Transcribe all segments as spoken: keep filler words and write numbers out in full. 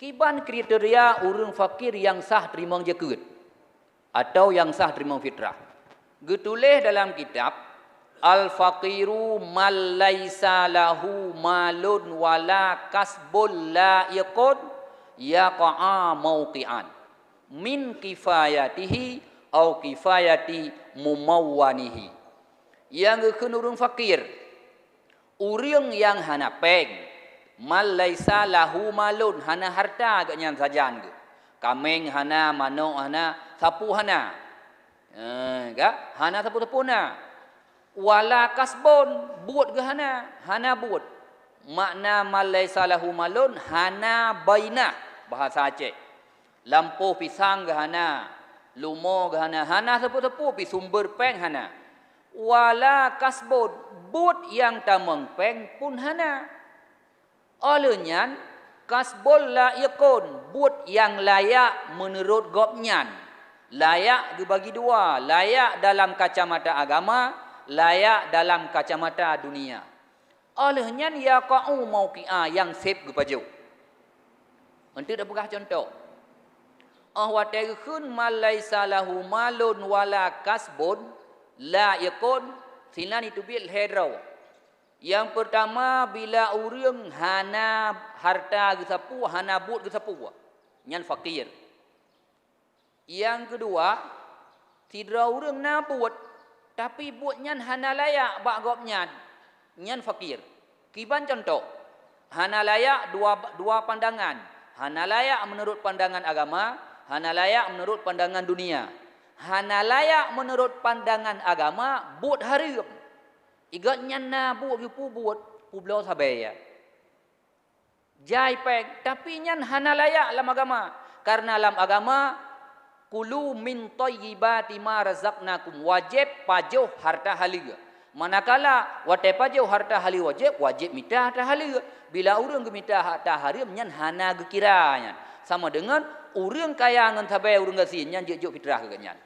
Kiban kriteria ureuëng fakir nyang sah teurimong jakeuet atau nyang sah teurimong fitrah? Geutuléh dalam kitab, "Al-faqiru man laisa lahu malun wala kasbun la'iqun yaqa'a mauqi'an min kifayatihi au kifayati mumawwanihi." Nyang geukheun ureuëng fakir, ureuëng nyang hana péng, man laisa lahu malun, hana hareuta geuh nyan sajan geuh. Kaméng hana, manok hana, sapeue hana. Eh, ka? Hana sapeue-sapeue na. Wala kasbon, buet geuh hana, hana buet. Makna man laisa lahu malun, hana bainah, bahasa Aceh. Lampôh pisang geuh hana, lumo geuh hana, hana sapeue-sapeue pih sumber péng hana. Wala kasbon, buet nyang tamong péng pun hana. Óh lheueh nyan, kasbon la'iqon, buet nyang layak meunurot gobnyan. Layak geubagi dua, layak dalam kacamata agama, layak dalam kacamata dunia. Óh lheueh nyan, yaqa'u mauqi'a, nyang seb geupajoh. Eunteuk tapeugah cuntoh. Óh watée geukheun man laisa lahu malun wala kasbon la'iqon, sinan jiteubiet lhée droe. Nyang peurtama, bila ureuëng hana hareuta geusapeue, hana buet geusapeue, nyan fakir. Nyang keudua, sidroe ureuëng na buet, tapi buet nyan hana layak bak gobnyan, nyan fakir. Kiban cuntoh, hana layak dua, dua pandangan, hana layak meunurot pandangan agama, hana layak meunurot pandangan dunia. Hana layak meunurot pandangan agama, buet hareuem. Gobnyan na buet geupeubuet, peubloe sabe. Jai péng, tapi nyan hana layak lam agama. Karena lam agama, "Kulu min thayyibati ma razaqnakum", wajéb pajoh hareuta haleue. Manakala watée pajoh hareuta haleue wajéb, wajéb mita hareuta haleue. Bila ureuëng geumita hareuta hareuem, nyan hana geukira nyan. Sama deungon ureuëng kaya ngon sabe ureuëng gasien, nyan jeuet-jeuet fitrah keu gobnyan.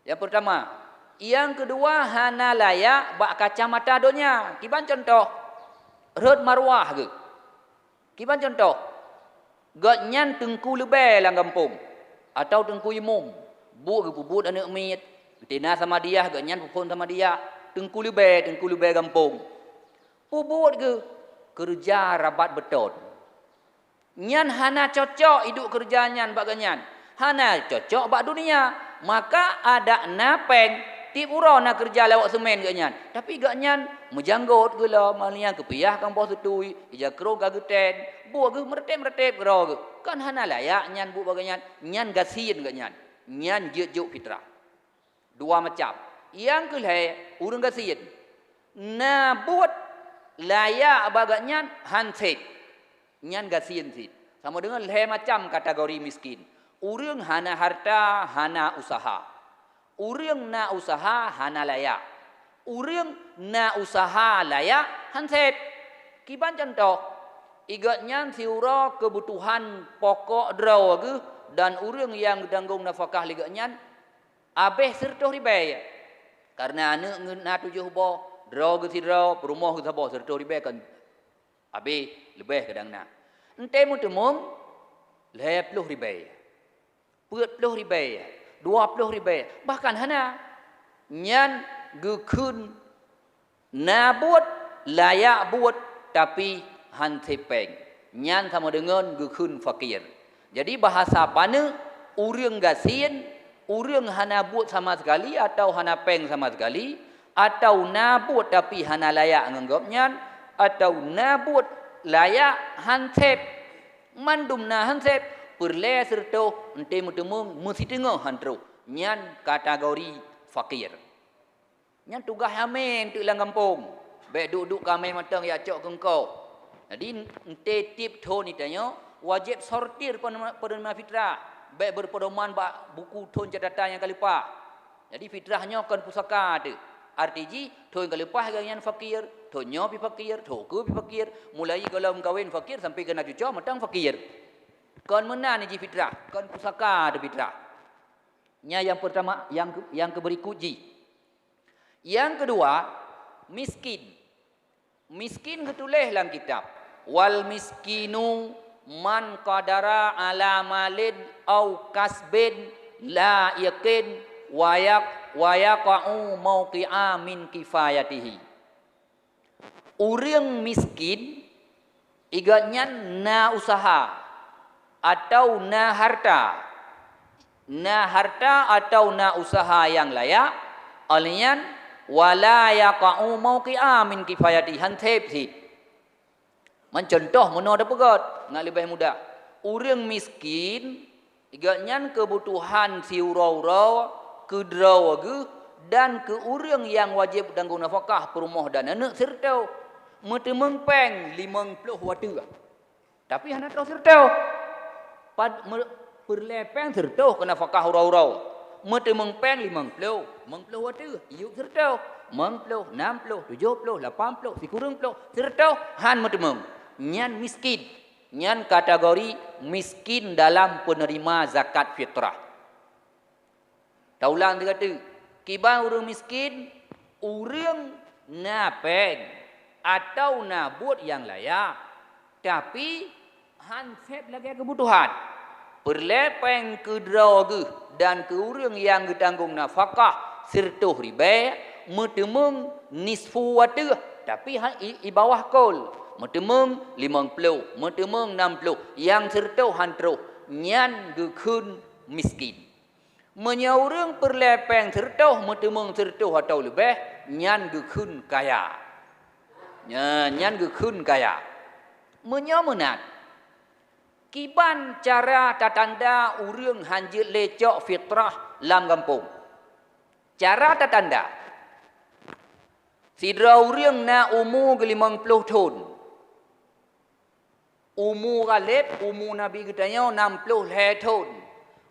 Nyang peurtama. Nyang keudua, hana layak bak kacamata donya. Kiban cuntoh, rhot marwah geuh. Kiban cuntoh, gobnyan teungku leubeh lam gampông, atawa teungku imum, buet geupeubuet aneuëk miet, teuntée na samadiyah, gobnyan peuphon samadiyah, teungku leubeh, teungku leubeh gampông. Peubuet geuh keureuja rabat beutôn. Nyan hana cocok iduek keureuja nyan bak gobnyan. Hana cocok bak dunia. Maka adak na péng, tieb uroe na keureuja lewat seumén gobnyan. Tapi gobnyan meujanggot geuh lom, meuliang keupiah ka boh seutui, ija krong ka geutén, buet geuh meureutéb-meureutéb keudroe geuh. Kan hana layak nyan buet bak gobnyan, nyan gasien gobnyan. Nyan jeuet-jeuet fitrah. Dua macam. Nyang keu lhée, ureuëng gasien. Na buet layak bak gobnyan han seb. Nyan gasien cit. Sama deungon lhée macam kategori miskin. Ureuëng hana hareuta, hana useuha. Ureuëng na useuha, hana layak. Ureuëng na useuha layak, han seb. Kiban cuntoh, gobnyan siuroe keubutuhan pokok droe geuh dan ureuëng nyang geutanggong nafakah lé gobnyan, abéh sireutôh ribée. Kareuna aneuëk na tujoh boh, droe geuh sidroe, peurumoh geuh saboh, sireutôh ribée kon abéh, leubeh kadang na. Eunteuk meuteumong lhée ploh ribée, peuet ploh ribée, dua ploh ribée, bahkan hana. Nyan geukheun na buet, layak buet, tapi han seb péng. Nyan sama deungon geukheun fakir. Jadi, bahasa paneuk, ureuëng gasien, ureuëng hana buet sama sekali atau hana péng sama sekali, atau na buet tapi hana layak ngon gobnyan, atau na buet layak han seb, mandum na han seb, peureulée sireutôh, eunteuk meuteumong meusiteungoh han troh, nyan kategori fakir. Nyan tugaih amé eunteuk lam gampông. Bék duek-duek keu amé mantong jak cok keu eungkôt. Jadi, eunteuk tieb thon geutanyoe wajéb sortir penerima, penerima fitrah. Bék beupeudoman bak buku thon catatan nyang ka leupah. Jadi, fitrah nyoe kon pusaka teuk. Arti jih, thon ka leupah gobnyan fakir, thon nyoe pih fakir, thon ukeue pih fakir, mulai gohlom kawen fakir sampoe keu na cucoe mantong fakir. Kon meunan jih fitrah, kon pusaka teuk fitrah. Nyan nyang peurtama, nyang keu-, nyang keubeurikot jih. Nyang keudua, miskin. Miskin geutuléh lam kitab. Wal miskinu man qadara ala malin au kasbin la'iqin wa yaq-, wa yaqa'u mauqi'a min kifayatihi. Ureuëng miskin, i gobnyan na useuha atawa na hareuta. Na hareuta atawa na useuha nyang layak, óh lheueh nyan, wala yaqa'u mauqi'a min kifayatihi, han sép cit. Meucontoh meunoe tapeugét, ngat leubeh mudah. Ureuëng miskin, i gobnyan keubutuhan siuroe-uroe, keu droe geuh, dan keu ureuëng nyang wajéb tanggong nafakah peurumoh dan aneuëk sireutôh. Meuteumeung péng limong ploh watée. Tapi hana troh sireutôh. Pad-, me-, peureulée péng sireutôh keu nafakah uroe-uroe. Meuteumeung péng limong ploh, limong ploh watée, yub sireutôh, limong ploh, nam ploh, tujoh ploh, lapan ploh, sikureueng ploh, sireutôh han meuteumeung. Nyan miskin. Nyan kategori miskin dalam penerima zakat fitrah. Taulang sigoe teuk, kiban ureuëng miskin, ureuëng na péng atawa na buet nyang layak, tapi han sép lagée keubutuhan. Peureulée péng keu droe geuh dan keu ureuëng nyang geutanggong nafakah sireutôh ribée, meuteumeung nisfu watée, tapi ha-, i, i bawah kol, meuteumeung limong ploh, meuteumeung nam ploh, nyang sireutôh han troh, nyan geukheun miskin. Meunyoe ureuëng peureulée péng sireutôh meuteumeung sireutôh atawa leubeh, nyan geukheun kaya. Nya, nyan geukheun kaya. Meunyoe meunan, kiban cara tatanda ureuëng han jeuet lé cok fitrah lam gampông? Cara tatanda, sidroe ureuëng na umu geulimong ploh thon. Umu ghaleb, umu Nabi geutanyoe nam ploh lhée thon.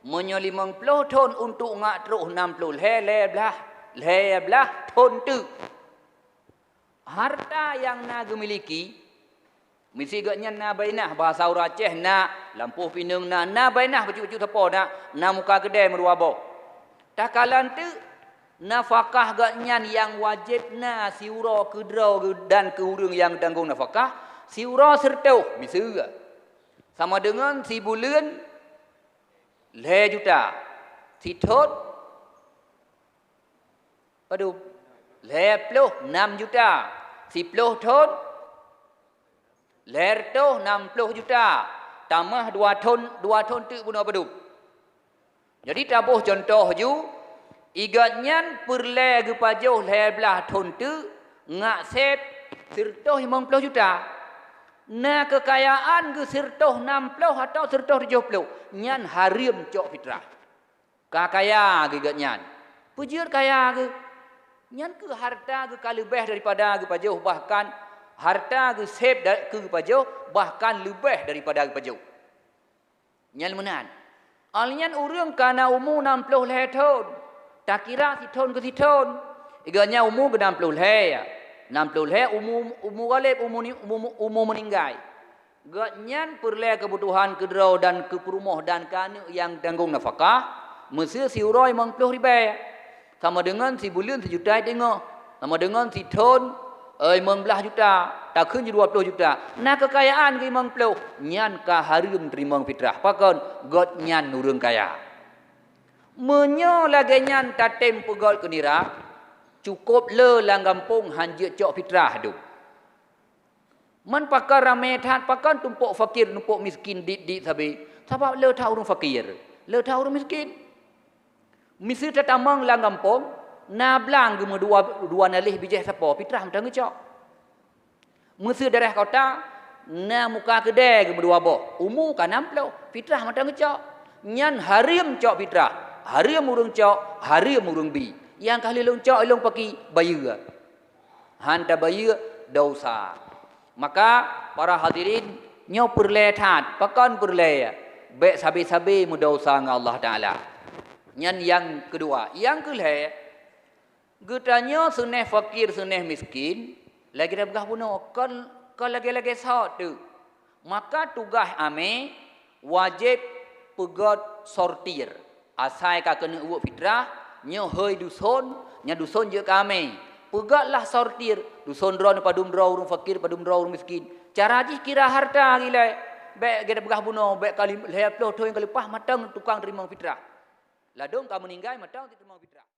Meunyoe limong ploh thon untuk ngat troh nam ploh lhée, lhée blaih, lhée blaih thon teuk. Hareuta nyang na geumiliki, miseue gobnyan na bainah, bahasa ureuëng Aceh na, lampôh pineung na, na bainah bacut-bacut sapo na, na muka keudée meudua boh. Takalon teuk, nafakah gobnyan nyang wajéb na siuroe keu droe geuh dan keu ureuëng nyang tanggong nafakah, siuroe sireutôh, miseue. Sama deungon sibuleuen lhée juta, sithon padub, lhée ploh nam juta, siploh thon lhée reutôh nam ploh juta, tamah dua thon, dua thon teuk bunoe padub. Jadi taboh cuntoh ju, i gobnyan peureulée geupajoh lhée blaih thon teuk ngat sép sireutôh limong ploh juta. Na keukayaan geuh sireutôh nam ploh atawa sireutôh tujoh ploh, nyan hareuem cok fitrah. Ka kaya geuh gobnyan. Peue jeuet kaya geuh? Nyan keuh hareuta geuh ka leubeh daripada geupajoh, bahkan hareuta geuh sép da-, keu geupajoh, bahkan leubeh daripada geupajoh. Nyan meunan. Óh lheueh nyan ureuëng ka na umu nam ploh lhée thon, takira sithon keu sithon. I gobnyan umu geuh nam ploh lhée, nam ploh lhée umu, umu ghaleb, umu ni-, umu, umu meuninggai. Gobnyan peureulée keubutuhan keu droe dan keu peurumoh dan keu aneuëk nyang tanggong nafakah, miseue siuroe limong ploh ribée. Sama deungon sibuleuen sijuta teungoh, sama deungon sithon, eh, limong blaih juta, takheun jih dua ploh juta. Na keukayaan geuh limong ploh, nyan ka hareuem teurimong fitrah. Pakon? Gobnyan ureuëng kaya. Meunyoe lagée nyan tatem peugét keu nira, cukôp le lam gampông han jeuet cok fitrah dum. Man pakon ramé that, pakon tumpôk fakir, tumpôk miskin dit-dit sabe? Sabab le that ureuëng fakir, le that ureuëng miskin. Miseue tatamong lam gampông, na blang geumeudua, dua naléh bijéh sapo, fitrah mantong geucok. Miseue daerah kota, na muka keudée geumeudua boh, umu ka nam ploh, fitrah mantong geucok. Nyan hareuem cok fitrah, hareuem ureuëng cok, hareuem ureuëng bi. Nyang ka lheueh lôn cok, lôn paki, bayeue. Han tabayeue, desya. Maka, para hadirin, nyoe peureulée that, pakon peureulée, bék sabe-sabe meudesya ngon Allah Taala. Nyan nyang keudua. Nyang keulhée, geutanyoe seuneh fakir, seuneh miskin, lagée tapeugah bunoe, kon, kon lagée-lagée sot teuk. Maka tugaih amé wajéb peugét sortir. Asai ka keuneuk weuek fitrah, nyoe hôi duson, nyang duson jeuet keu amé. Peugétlah sortir, duson droeneuh padum droe ureuëng fakir, padum droe ureuëng miskin. Cara jih kira harta gilai, bèk geupeugah bunoe, bèk ka lhèe ploh thôn ka leupah mantong tukang teurimong fitrah. Ladôm ka meuninggai mantong teurimong fitrah.